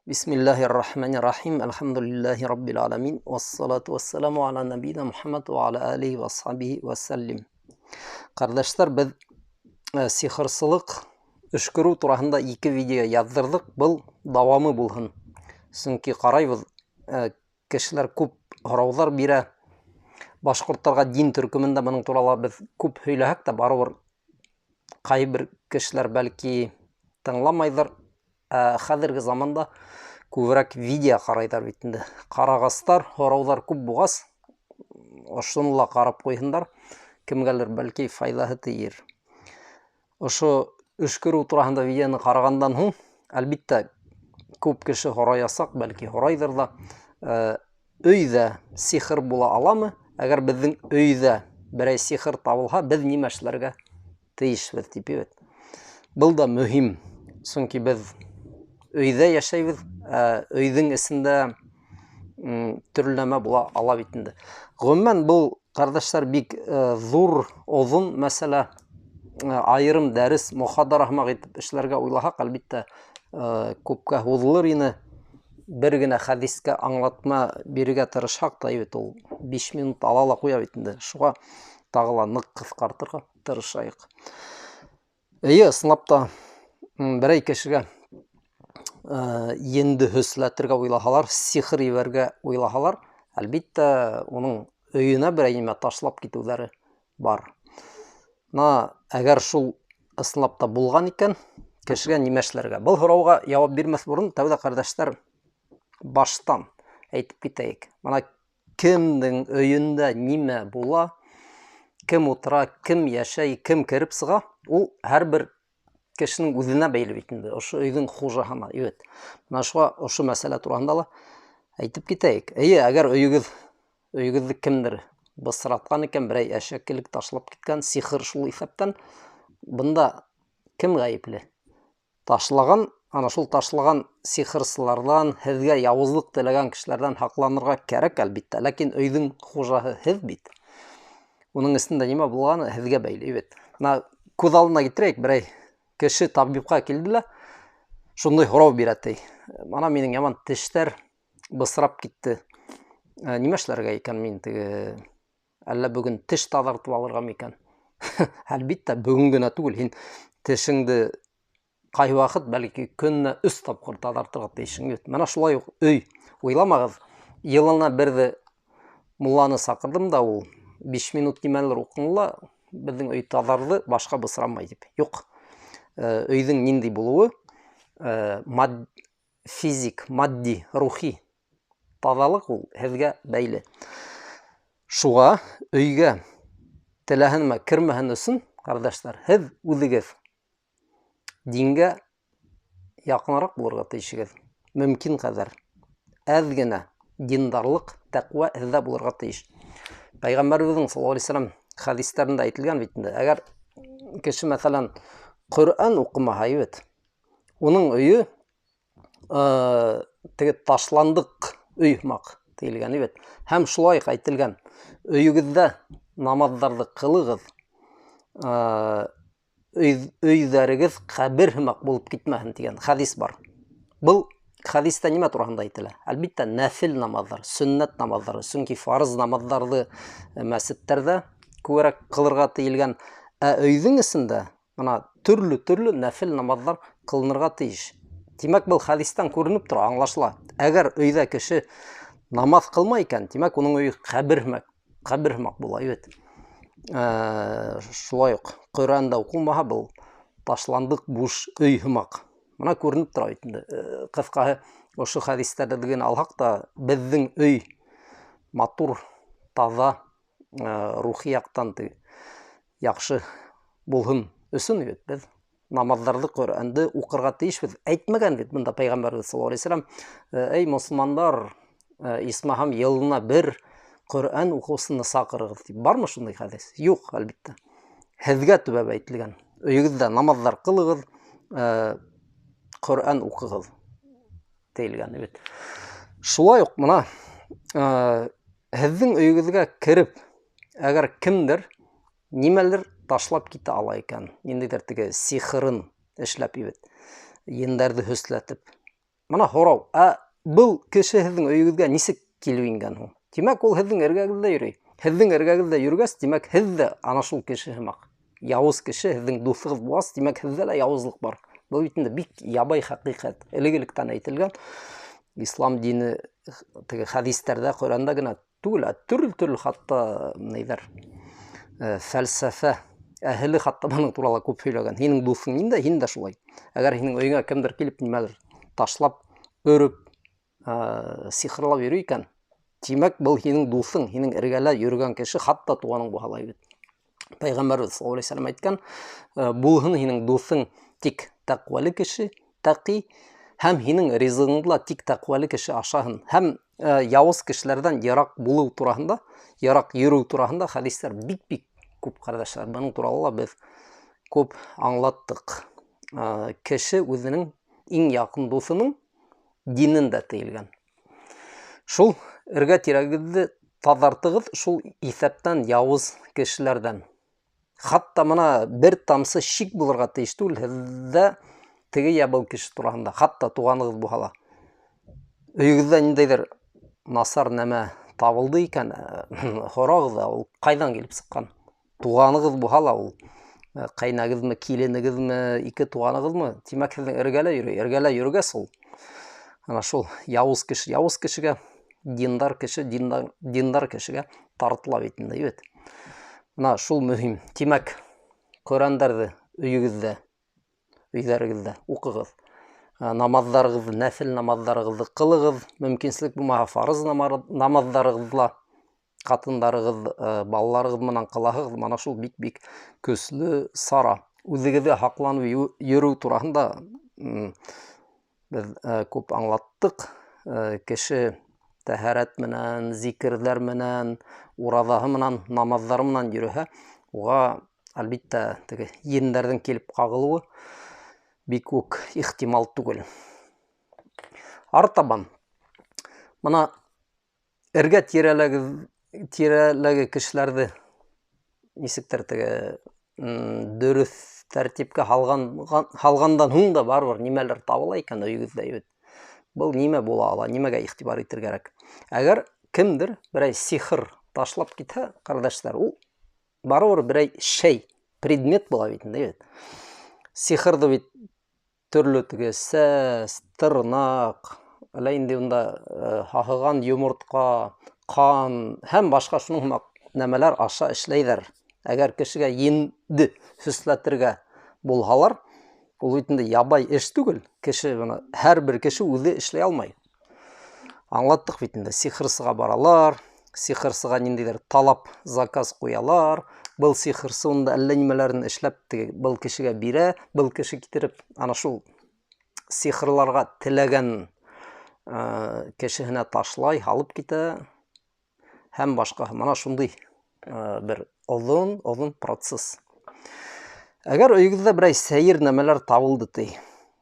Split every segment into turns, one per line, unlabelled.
Бисмиллаһир-рахманир-рахим. Әлхәмдүлиллаһи раббил аламин. Вассалату вассаламу аля набийна Мухаммад ва аля алихи ва асхабихи ва саллим. Ҡәрҙәштәр, беҙ сихырсылыҡ, өшкөрөү тураһында ике видео яҙҙырҙыҡ. Был дауамы булһын. Сөнки ҡарайбыҙ, кешеләр күп һорауҙар бирә. Башҡорттарға дин төркөмөндә бының турала беҙ күп һөйләһәк тә, барыбер ҡайбер кешеләр бәлки тыңламайҙыр. Ә хәҙерге заманда күберәк видео ҡарайҙар бит инде. Ҡарағастар, һорауҙар күп булғас, ошоно ла ҡарап ҡуйһындар. Кемгәлер бәлки файҙаһы тейер. Ошо өшкөрөү тураһында видеоны ҡарағандан һуң, әлбиттә, күп кеше һораясаҡ, бәлки һорайҙыр ҙа, өйҙә сихыр була аламы? Әгәр беҙҙең өйҙә берәй сихыр табылһа, беҙ нимә эшләргә тейешбеҙ тип бит. Был да мөһим, сөнки беҙ өйҙә йәшәйбеҙ, ә өйҙөң эсендә төрлө нәмә була ала бит инде. Ғөмүмән, был, ҡәрҙәштәр, бик ҙур, оҙон мәсьәлә. Айырым дәрес, мохадара һымаҡ итеп эшләргә уйлаһаҡ, әлбиттә, күпкә һуҙылыр ине. Бер генә хәдискә аңлатма бирергә тырышһаҡ та, бит ул 5 минут ала ла ҡуя бит инде. Шуға тағы ла ныҡ ҡыҫҡартырға тырышайыҡ. Эйе, ысынлап та, берәй кешегә енде һөсләтергә уйлаһалар, сихыр ебәрергә уйлаһалар, әлбиттә, уның өйөнә берәй нимә ташлап китеүҙәре бар. На, әгәр шул ысынлап та булған икән, кешегә нимә эшләргә? Был һорауға яуап бирмәҫ борон тәүҙә, ҡәрҙәштәр, баштан әйтеп китәйек. Мына кемдең өйөндә нимә була, кем ултыра, кем йәшәй, кем кереп сыға, ул һәр бер кешенең үҙенә бәйле бит инде, ошо өйҙөң хужаһына, бит. Мына шуға ошо мәсьәлә тураһында ла әйтеп китәйек. Эйе, әгәр өйөгөҙҙө кемдер бысратҡан икән, берәй әшәкелек ташлап киткән, сихыр шул иҫәптән, бында кем ғәйепле? Ташлаған, ана шул ташлаған сихырсыларҙан, һеҙгә яуызлыҡ теләгән кешеләрҙән һаҡланырға кәрәк, әлбиттә. Ләкин өйҙөң хужаһы һеҙ бит. Уның эсендә нимә булғаны һеҙгә бәйле бит. Мына күҙ алдына килтерәйек, берәй кеше табипҡа килде лә, шундай һорау бирә ти. Мына минең яман тештәр бысрап китте. Нимә эшләргә икән мин теге, әллә бөгөн теш таҙартып алырға микән? Әлбиттә, бөгөн генә түгел, һин тешеңде ҡай ваҡыт, бәлки көнөнә 3 тапҡыр таҙартырға тейешһең бит. Мына шулай уҡ өй. Уйламағыҙ, йылына берҙе мулланы саҡырҙым да, ул 5 минут нимәлер уҡыны ла, беҙҙең өй таҙарҙы, башҡа бысранмай тип. Юҡ. Өйҙөң ниндәй булыуы, физик, матди, рухи таҙалыҡ ул һеҙгә бәйле. Шуға өйгә теләһенмә кермәһен өсөн, ҡәрҙәштәр, һеҙ үҙегеҙ дингә яҡыныраҡ булырға тейешегеҙ. Мөмкин ҡәҙәр әҙ генә диндарлыҡ, тәҡүә һеҙҙә булырға тейеш. Пәйғәмбәребеҙҙең саллаллаһу алейһи ва сәлләм хәдистәрендә әйтелгән бит инде, әгәр кеше, мәҫәлән, Ҡөрьән уҡымаһа, бит, уның өйө, теге ташландыҡ өй һымаҡ тейелгән бит. Һәм шулай уҡ әйтелгән, өйөгөҙҙә намаҙҙарҙы ҡылығыҙ, өйҙәрегеҙ ҡәбер һымаҡ булып китмәһен тигән хәдис бар. Был хәдистә нимә тураһында әйтелә? Әлбиттә, нәфил намаҙҙар, сөннәт намаҙҙары, сөнки фарыз намаҙҙарҙы мәсеттәрҙә күберәк ҡылырға тейелгән. Ә өйҙөң эсендә мына төрлө-төрлө нәфил намаҙҙар ҡылынырға тейеш. Тимәк, был хәдистән күренеп тора, аңлашыла. Әгәр өйҙә кеше намаҙ ҡылмай икән, тимәк, уның өйө ҡәбер һымаҡ була бит. Шулай уҡ Ҡөрьән дә уҡылмаһа, был ташландыҡ буш өй һымаҡ. Мына күренеп тора бит инде. Ҡыҫҡаһы, ошо хәдистәрҙе генә алһаҡ та, беҙҙең өй матур, таҙа, рухи яҡтан яҡшы булһын өсөн бит беҙ намаҙҙарҙы, Ҡөрьәнде уҡырға тейешбеҙ. Әйтмәгән бит бында Пәйғәмбәребеҙ саллаллаһу алейһи ва сәлләм, эй, мосолмандар, исмаһам йылына бер Ҡөрьән уҡыусыны саҡырығыҙ тип. Бармы шундай хәдис? Юҡ, әлбиттә. Һеҙгә төбәп әйтелгән. Өйөгөҙҙә намаҙҙар ҡылығыҙ, Ҡөрьән уҡығыҙ тейелгән бит. Шулай уҡ мына, һеҙҙең өйөгөҙгә кереп, әгәр кемдер нимәлер ташлап китә ала икән, ниндәйҙер теге сихырын эшләп бит, ендәрҙе һөсләтеп. Мына һорау, ә был кеше һеҙҙең өйөгөҙгә нисек килеп ингән һуң? Тимәк, ул һеҙҙең эргәгеҙҙә йөрөй. Һеҙҙең эргәгеҙҙә йөрөгәс, тимәк, һеҙ ҙә ана шул кеше һымаҡ. Яуыз кеше һеҙҙең дуҫығыҙ булғас, тимәк, һеҙҙә лә яуызлыҡ бар. Был бит инде бик ябай хәҡиҡәт. Элек-электән әйтелгән ислам дине теге хәдистәрҙә, Ҡөрьәндә генә түгел, ә төрлө-төрлө хатта нейҙәр, фәлсәфә әһеле хатта бының турала күп һөйләгән. Һинең дуҫың ниндәй, һин дә шулай. Әгәр һинең өйөңә кемдер килеп нимәлер ташлап, өрөп, сихырлап йөрөй икән, тимәк, был һинең дуҫың, һинең эргәлә йөрөгән кеше, хатта туғаның булһа ла бит. Пәйғәмбәрбеҙ саллаллаһу алейһи вәсәлләм әйткән, булһын һинең дуҫың тик тәҡвәле кеше, тәҡи, һәм һинең ризығыңды ла тик тәҡвәле кеше ашаһын. Һәм яуыз кешеләрҙән йыраҡ булыу тураһында, йыраҡ йөрөү тураһында хәдистәр бик-бик күп, ҡәрҙәштәр. Бының турала ла беҙ күп аңлаттыҡ. Кеше үҙенең иң яҡын дуҫының динен дә тейелгән. Шул эргә тирәгеҙҙе таҙартығыҙ, шул иҫәптән яуыз кешеләрҙән. Хатта мына бер тамсы шик булырға тейеш түгел һеҙҙә теге йә был кеше тураһында, хатта туғанығыҙ булһа ла. Өйөгөҙҙә ниндәйҙер насар нәмә табылды икән, һорағыҙ ҙа, ул ҡайҙан килеп сыҡҡан? Туғанығыҙ булһа ла ул ҡәйнәгеҙме, киленегеҙме, ике туғанығыҙмы? Тимәк, һеҙҙең эргәлә йөрөй. Эргәлә йөрөгәс ул ана шул яуыз кеше, яуыз кешегә, диндар кеше, диндар кешегә тартыла бит инде, бит. Мына шул мөһим. Тимәк, Ҡөрьәндәрҙе өйөгөҙҙә, өйҙәрегеҙҙә уҡығыҙ. Намаҙҙарығыҙҙы, нәфел намаҙҙарығыҙҙы ҡылығыҙ. Мөмкинселек булмаһа, фарыз намаҙҙарығыҙҙы ла ҡатындарығыҙ, балаларығыҙ менән ҡылаһығыҙ. Мына шул бик-бик көслө сара. Үҙегеҙгә һаҡланып йөрөү тураһында беҙ күп аңлаттыҡ. Кеше тәһәрәт менән, зикерҙәр менән, ураҙаһы менән, намаҙҙары менән йөрөһә, уға әлбиттә теге ендәрҙең килеп ҡағылыуы бик үк ихтимал түгел. Артабан мына эргә тирәләге кешеләрҙе нисектер теге дөрөҫ тәртипкә һалғандан һуң да барыбер нимәлер табыла икән өйөгөҙҙә бит. Был нимә була ала, нимәгә иғтибар итергә кәрәк? Әгәр кемдер берәй сихыр ташлап китһә, ҡәрҙәштәр, ул барыбер берәй шәй, предмет була бит инде, бит. Сихырҙы бит төрлө теге сәс, тырнаҡ, әллә инде унда һаһыған йомортҡа, ҡан һәм башҡа шуның һымаҡ нәмәләр аша эшләйҙәр. Әгәр кешегә енде хөсләтергә булһалар, ул бит инде ябай эш түгел. Кеше бына һәр бер кеше үҙе эшләй алмай. Аңлаттыҡ бит инде, сихырсыға баралар, сихырсыға ниндәйҙер талап, заказ ҡуялар. Был сихырсы унда әллә нимәләрен эшләп теге был кешегә бирә, был кеше китереп ана шул сихырларға теләгән кешеһенә ташлай, һалып китә һәм башҡа. Мына шундай бер оҙон процесс. Әгәр өйөгөҙҙә берәй сәйер нәмәләр табылды ти,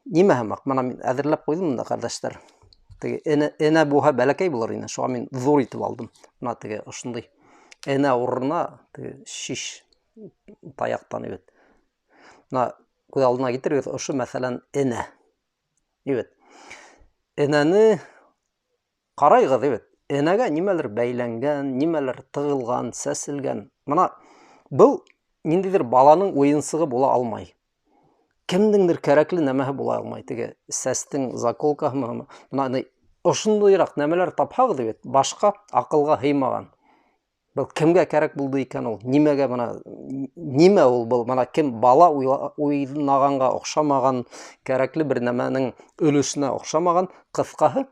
нимә һымаҡ? Мына мин әҙерләп ҡуйҙым бында, ҡәрҙәштәр. Теге энә булһа бәләкәй булыр ине, шуға мин ҙур итеп алдым. Мына теге ошондай энә урынына теге шиш таяҡтан бит. Мына күҙ алдына китерегеҙ, ошо мәҫәлән энә. Бит. Энәне ҡарайғыҙ, бит. Энәгә нимәлер бәйләнгән, нимәлер тығылған, сәселгән. Мына был ниндәйҙер баланың уйынсығы була алмай. Кемдеңдер кәрәкле нәмәһе була алмай. Теге сәстең заколкаһымы? Мына ошондайыраҡ нәмәләр тапһағыҙ бит, башҡа аҡылға һыймаған. Был кемгә кәрәк булды икән ул? Нимәгә мына, нимә ул был? Мына кем бала уйнағанға оҡшамаған, кәрәкле бер нәмәнең өлөшөнә оҡшамаған, ҡыҫҡаһы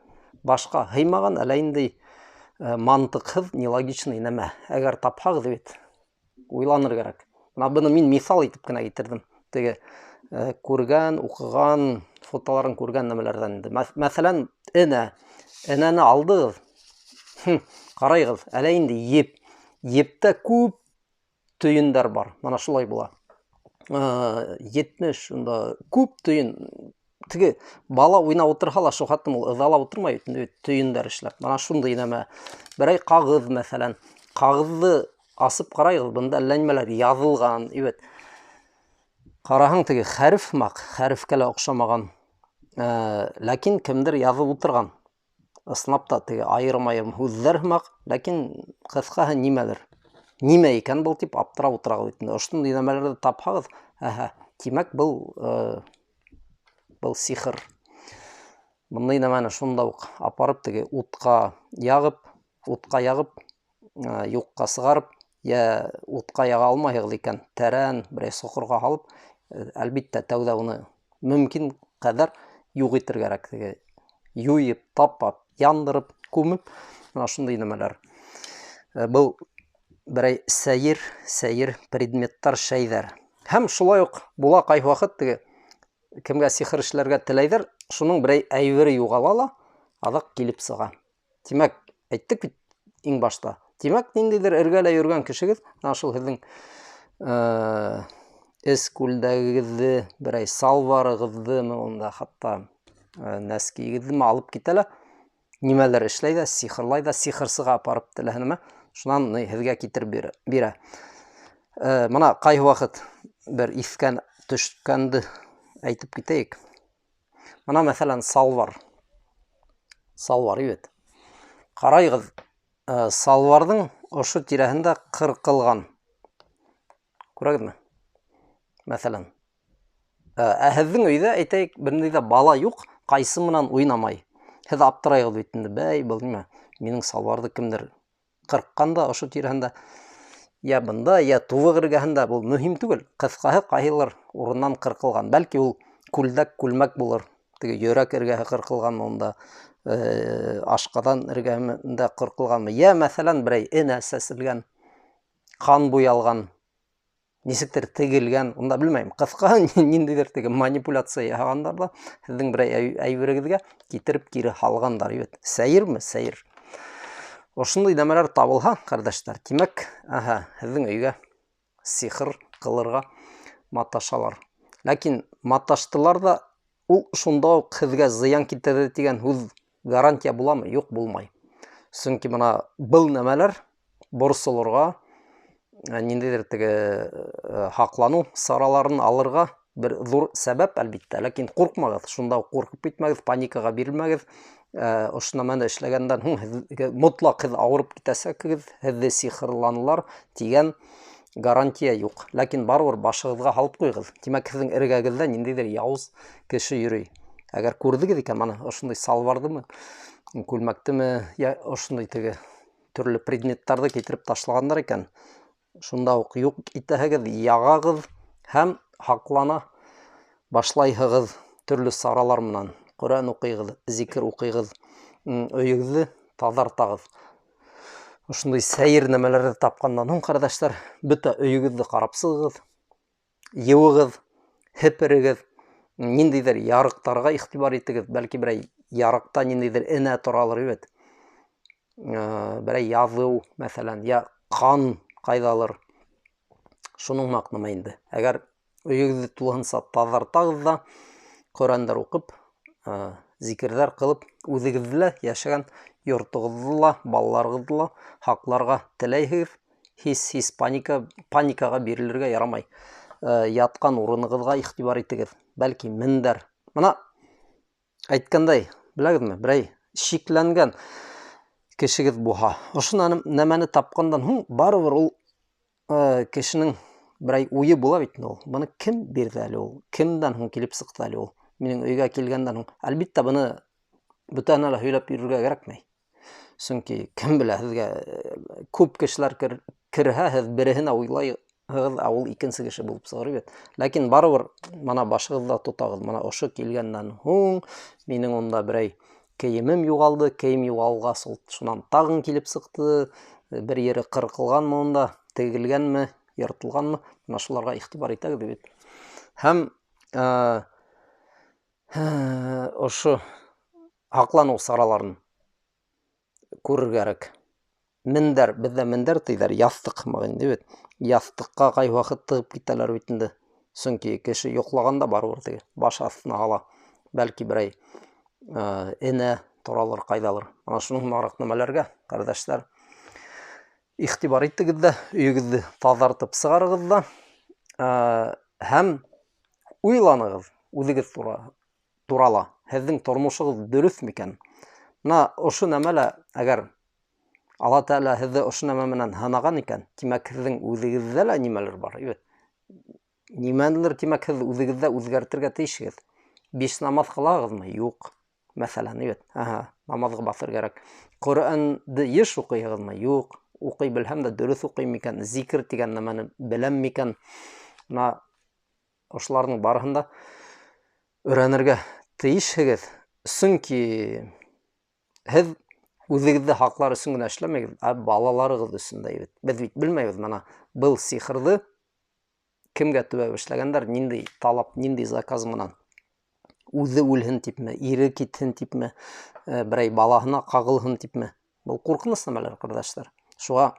башҡа һыймаған, әллә инде мантыҡһыҙ, нелогичный нәмә. Әгәр тапһағыҙ бит, уйланыр кәрәк. Мына быны мин миҫал итеп кенә китерҙем. Теге күргән, уҡыған, фотоларын күргән нәмәләрҙән инде. Мәҫәлән, энә. Энәне алдығыҙ. Ҡарайығыҙ, әллә инде еп. Ептә күп төйөндәр бар. Мына шулай була. 70, унда күп төйөн. Теге бала уйнап ултырһа ла, шул хаттым ул ыҙалап ултырмай бит инде, төйөндәр эшләп. Мына шундай нәмә. Берәй ҡағыҙ, мәҫәлән. Ҡағыҙҙы асып ҡарайығыҙ, бында әллә нимәләр яҙылған, бит. Ҡараһаң, теге хәреф һымаҡ, хәрефкә лә оҡшамаған. Ләкин кемдер яҙып ултырған. Ысынлап та теге айырым-айырым һүҙҙәр һымаҡ, ләкин ҡыҫҡаһы нимәлер. Нимә икән был тип аптырап ултырағыҙ бит инде. Ошондай нәмәләрҙе тапһағыҙ, әһә, тимәк был сихыр. Бындай нәмәне шунда уҡ апарып теге утҡа яғып, юҡҡа сығарып, йә утҡа яға алмайһығыҙ икән, тәрән берәй соҡорға һалып, әлбиттә тәүҙә уны мөмкин ҡәҙәр юҡ итергә кәрәк, теге юйып, тапап, яндырып, күмеп, мына шундай нәмәләр. Был берәй сәйер предметтар, шәйҙәр. Һәм шулай уҡ була ҡайһы ваҡыт теге кемгә сихыр эшләргә теләйҙәр, шуның берәй әйбере юғала ла, аҙаҡ килеп сыға. Тимәк, әйттек бит иң башта. Тимәк, ниндәйҙер эргәлә йөрөгән кешегеҙ, ана шул һеҙҙең эс күлдәгегеҙҙе, берәй салбарығыҙҙы, унда хатта нәскиегеҙҙе алып китә лә, нимәлер эшләй ҙә, сихырлай ҙа, сихырсыға апарып теләһә нәмә, шунан һеҙгә китереп бирә. Мына ҡайһы ваҡыт бер иҫкән төшкәнде әйтеп китәйек. Мына, мәҫәлән, салбар. Салбар бит. Ҡарайғыҙ, салбарҙың ошо тирәһендә ҡырҡылған. Күрәгеҙме? Мәҫәлән. Ә һеҙҙең өйҙә, әйтәйек, бер ниндәй ҙә бала юҡ, ҡайсы менән уйнамай. Һеҙ аптырайғыҙ бит инде, бәй, был нимә? Минең салбарҙы кемдер ҡырҡҡан да ошо тирәһендә. Йә бында, йә тубыҡ эргәһендә, был мөһим түгел. Ҡыҫҡаһы ҡайһылыр урыннан ҡырҡылған. Бәлки ул күлдәк, күлмәк булыр. Теге йөрәк эргәһе ҡырҡылғанмы унда, ашҡаҙан эргәһендә ҡырҡылғанмы? Йә, мәҫәлән, берәй энә сәселгән, ҡан буялған, нисектер тегелгән, унда белмәйем. Ҡыҫҡаһы ниндәйҙер теге манипуляция яһағандар ҙа, һеҙҙең берәй әйберегеҙгә китереп кире һалғандар бит. Сәйерме? Сәйер. Ошондай нәмәләр табылһа, ҡәрҙәштәр, тимәк, әһә, һеҙҙең өйгә сихыр ҡылырға маташалар. Ләкин маташтылар ҙа, ул шунда уҡ һеҙгә зыян китерҙе тигән һүҙ гарантия буламы? Юҡ, булмай. Сөнки мына был нәмәләр борсолорға, ниндәйҙер теге һаҡланыу сараларын алырға бер ҙур сәбәп, әлбиттә. Ләкин ҡурҡмағыҙ, шунда уҡ ҡурҡып китмәгеҙ, паникаға бирелмәгеҙ. Ошо нәмәне эшләгәндән һуң һеҙгә мотлаҡ һеҙ ауырып китәсәкһегеҙ, һеҙҙе сихырланылар тигән гарантия юҡ. Ләкин барыбер башығыҙға һалып ҡуйығыҙ. Тимәк, һеҙҙең эргәгеҙҙә ниндәйҙер яуыз кеше йөрөй. Әгәр күрҙегеҙ икән, мана ошондай салбарҙымы, күлмәктеме, йә ошондай теге төрлө предметтарҙы килтереп ташлағандар икән, шунда уҡ юҡ итәһегеҙ, яғағыҙ һәм һаҡлана башлайһығыҙ төрлө саралар менән. Ҡөрьән уҡыйғыҙ, зикер уҡыйғыҙ, өйөгөҙҙө таҙартағыҙ. Ошондай сәйер нәмәләрҙе тапҡандан һуң, ҡәрҙәштәр, бөтә өйөгөҙҙө ҡарап сығығыҙ, йыуығыҙ, һеперегеҙ, ниндәйҙер ярыҡтарға иғтибар итегеҙ. Бәлки берәй ярыҡта ниндәйҙер энә торалыр бит. Берәй яҙыу, мәҫәлән, я ҡан ҡайҙалыр. Шуның һымаҡ нәмә инде. Әгәр өйөгөҙҙө тулыһынса таҙартағыҙ ҙа, Ҡөрьәндәр уҡып, зикерҙәр ҡылып, үҙегеҙҙе лә, йәшәгән йортоғоҙҙо ла, балаларығыҙҙы ла һаҡларға теләйһегеҙ. Һис паникаға бирелергә ярамай. Ятҡан урынығыҙға иғтибар итегеҙ. Бәлки мендәр. Мына әйткәндәй, беләгеҙме, берәй шикләнгән кешегеҙ булһа, ошо нәмәне тапҡандан һуң барыбер ул кешенең берәй уйы була бит инде ул. Быны кем бирҙе әле ул? Кемдән һуң килеп сыҡты әле ул? Минең өйгә килгәндән һуң. Әлбиттә, быны бөтәһенә лә һөйләп йөрөргә кәрәкмәй. Сөнки кем белә, һеҙгә күп кешеләр керһә, һеҙ береһенә уйлайһығыҙ, ә ул икенсе кеше булып сығыр бит. Ләкин барыбер мына башығыҙҙа тотағыҙ. Мына ошо килгәндән һуң минең унда берәй кейемем юғалды, кейем юғалғас ул шунан тағын килеп сыҡты, бер ере ҡырҡылғанмы унда, тегелгәнме, йыртылғанмы, мына шуларға иғтибар итәгеҙ бит. Һәм ошо һаҡланыу сараларын күрергә кәрәк. Мендәр, беҙҙә мендәр тиҙәр, яҫтыҡ һымаҡ инде бит. Яҫтыҡҡа ҡай ваҡыт тығып китәләр бит инде. Сөнки кеше йоҡлағанда барыбер теге баш аҫтына һала. Бәлки берәй энә торалыр, ҡайҙалыр. Ана шуның һымағыраҡ нәмәләргә, ҡәрҙәштәр, иғтибар итегеҙ ҙә, өйөгөҙҙө таҙартып сығарығыҙ ҙа, һәм уйланығыҙ үҙегеҙ турала, һеҙҙең тормошоғоҙ дөрөҫ микән? Мына ошо нәмә лә, әгәр Алла Тәғәлә һеҙҙе ошо нәмә менән һынаған икән, тимәк, һеҙҙең үҙегеҙҙә лә нимәлер бар, бит. Нимәнелер, тимәк, һеҙ үҙегеҙҙә үҙгәртергә тейешһегеҙ. 5 намаҙ ҡылағыҙмы? Юҡ. Мәҫәлән, бит. Аһа, намаҙға баҫыр кәрәк. Ҡөрьәнде йыш уҡыйһығыҙмы? Юҡ. Уҡый белһәм дә дөрөҫ уҡыйым микән? Зикр тигән нәмәне беләм микән? Мына ошоларҙың барыһын да өйрәнергә тейешһегеҙ. Сөнки һеҙ үҙегеҙҙе һаҡлар өсөн генә эшләмәйһегеҙ, ә балаларығыҙ өсөн дә бит. Беҙ бит белмәйбеҙ, мына был сихырҙы кемгә төбәп эшләгәндәр, ниндәй талап, ниндәй заказ менән. Үҙе үлһен типме, ире китһен типме, берәй балаһына ҡағылһын типме. Был ҡурҡыныс нәмәләр, ҡәрҙәштәр. Шуға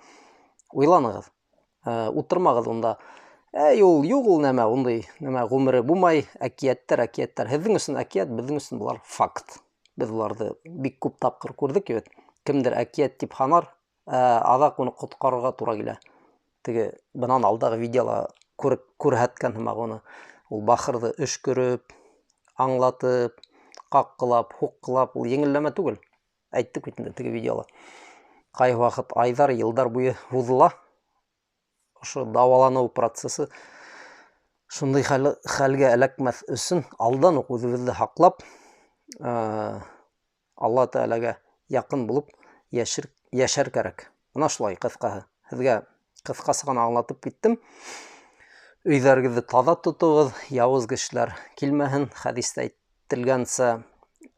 уйланығыҙ, ултырмағыҙ унда. Әй, ул юҡ ул нәмә, ундай нәмә ғүмере булмай, әкиәттәр, әкиәттәр. Һеҙҙең өсөн әкиәт, беҙҙең өсөн былар факт. Беҙ уларҙы бик күп тапҡыр күрҙек бит. Кемдер әкиәт тип һанар, аҙаҡ уны ҡотҡарырға тура килә. Теге бынан алдағы видеола күрһәткән һымаҡ уны. Ул бахырҙы өшкөрөп, аңлатып, ҡаҡҡылап, һуҡҡылап, ул еңелләмә түгел. Әйттек бит инде теге видеола. Ҡайһы ваҡыт айҙар, йылдар буйы һуҙыла. Ошо дауаланыу процессы шундай хәлгә эләкмәҫ өсөн алдан уҡ үҙебеҙҙе һаҡлап, Алла Тәғәләгә яҡын булып йәшәр кәрәк. Мына шулай ҡыҫҡаһы. Һеҙгә ҡыҫҡаса ғына аңлатып киттем. Өйҙәрегеҙҙе таҙа тотоғоҙ, яуыз кешеләр килмәһен. Хәдистә әйтелгәнсә,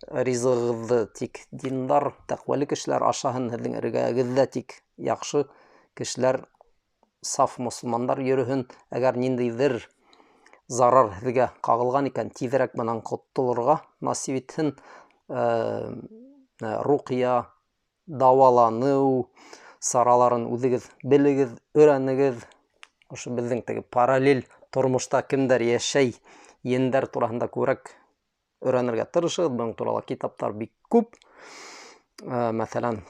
ризығығыҙҙы тик диндар, тәҡвәле кешеләр ашаһын, һеҙҙең эргәгеҙҙә тик яҡшы кешеләр, саф мосолмандар йөрөһөн. Әгәр ниндәйҙер зарар һеҙгә ҡағылған икән, тиҙерәк бынан ҡотолорға насип итһен. Руҡия, дауаланыу сараларын үҙегеҙ белегеҙ, өйрәнегеҙ. Ошо беҙҙең теге параллель тормошта кемдәр йәшәй, ендәр тураһында күберәк өйрәнергә тырышығыҙ. Бының турала китаптар бик күп. Мәҫәлән,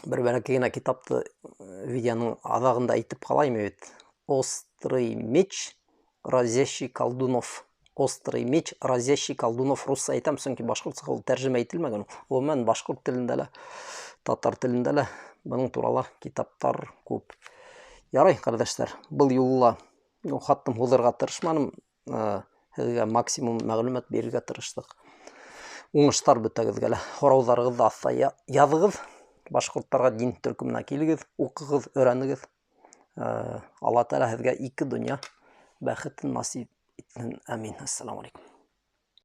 бер бәләкәй генә китапты видеоның аҙағында әйтеп ҡалайым бит. Острый меч разящий колдунов. Острый меч разящий колдунов русса әйтәм, сөнки башҡортсаға ул тәржемә ителмәгән. Ғөмүмән, башҡорт телендә лә, татар телендә лә бының турала китаптар күп. Ярай, ҡәрҙәштәр, был юлы ла хаттым һуҙырға тырышманым. Һеҙгә максимум мәғлүмәт бирергә тырыштыҡ. Уңыштар бөтәгеҙгә лә. Һорауҙарығыҙҙы аҫта яҙығыҙ. Башҡорттарға дин төркөмөнә килегеҙ, уҡығыҙ, өйрәнегеҙ. Алла Тәғәлә һеҙгә ике донъя бәхетен насип итһен. Амин. Ассаламу алейкум.